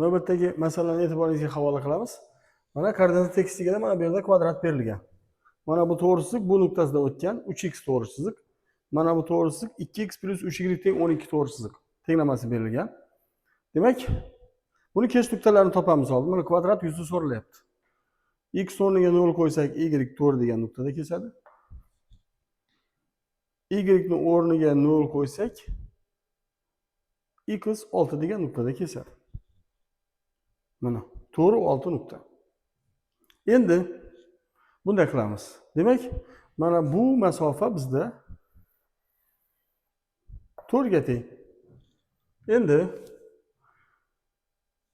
Navbatdagi masalani e'tiboringizga havola qilamiz. Mana koordinat tekisligida mana bu yerda kvadrat berilgan. Mana bu to'g'ri chiziq bu nuqtasida o'tgan 3x to'g'ri chiziq. Mana bu to'g'ri chiziq 2x plus 3y teng 12 to'g'ri chiziq tenglamasi berilgan. Demak, buni kesish nuqtalarini topamiz hozir. Mana kvadrat yuzi so'ralyapti. X o'rniga 0 qo'ysak, y 4 degan nuqtada kesadi. Y ni o'rniga 0 qo'ysak, x 6 degan nuqtada kesadi. Mana 4 6 nuqta. Endi bunday qilamiz. Demak, mana bu masofa bizda 4 ga teng. Endi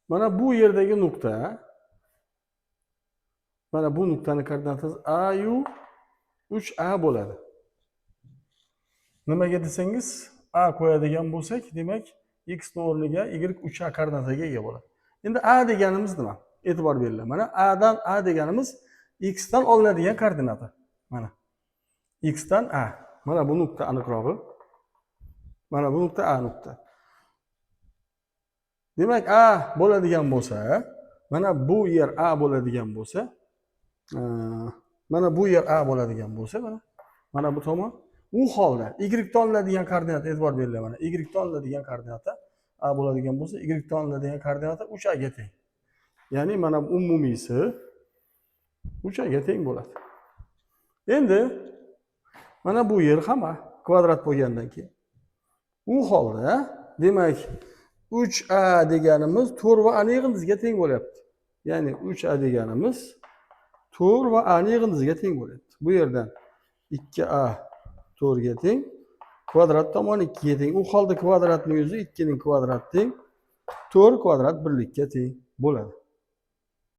mana bu yerdagi nuqta, mana bu nuqtani koordinatasi a yu 3a bo'ladi. Nimaga desangiz, a qo'yadigan bo'lsak, demak, x ni o'rniga y 3a koordinataga ega bo'ladi. Endi a deganimiz nima? E'tibor beringlar. Mana a dan a deganimiz x dan olinadigan koordinata. Mana x dan a. Mana bu nuqta aniqrog'i. Mana bu nuqta a nuqta. Demak, a bo'ladigan bo'lsa, mana bu yer a bo'ladigan bo'lsa, mana bu yer a bo'ladigan bo'lsa, mana bu tomon, u holda y dan olinadigan koordinata, e'tibor beringlar, mana y dan olinadigan koordinata a bo'ladigan bo'lsa, y dan olinadigan koordinata 3a ga teng. Ya'ni mana bu umumiysi 3a ga teng bo'ladi. Endi mana bu yer ham a kvadrat bo'lgandan keyin. U holda, demak, 3a deganimiz 4 va a ni yig'indisiga teng bo'lyapti. Ya'ni 3a deganimiz 4 va a ni yig'indisiga teng bo'lyapti. Bu yerdan 2a 4 ga teng, kvadrat tomoni 2 ga teng. U holda kvadratning yuzi 2 ning kvadrati teng 4 kvadrat birlikka teng bo'ladi.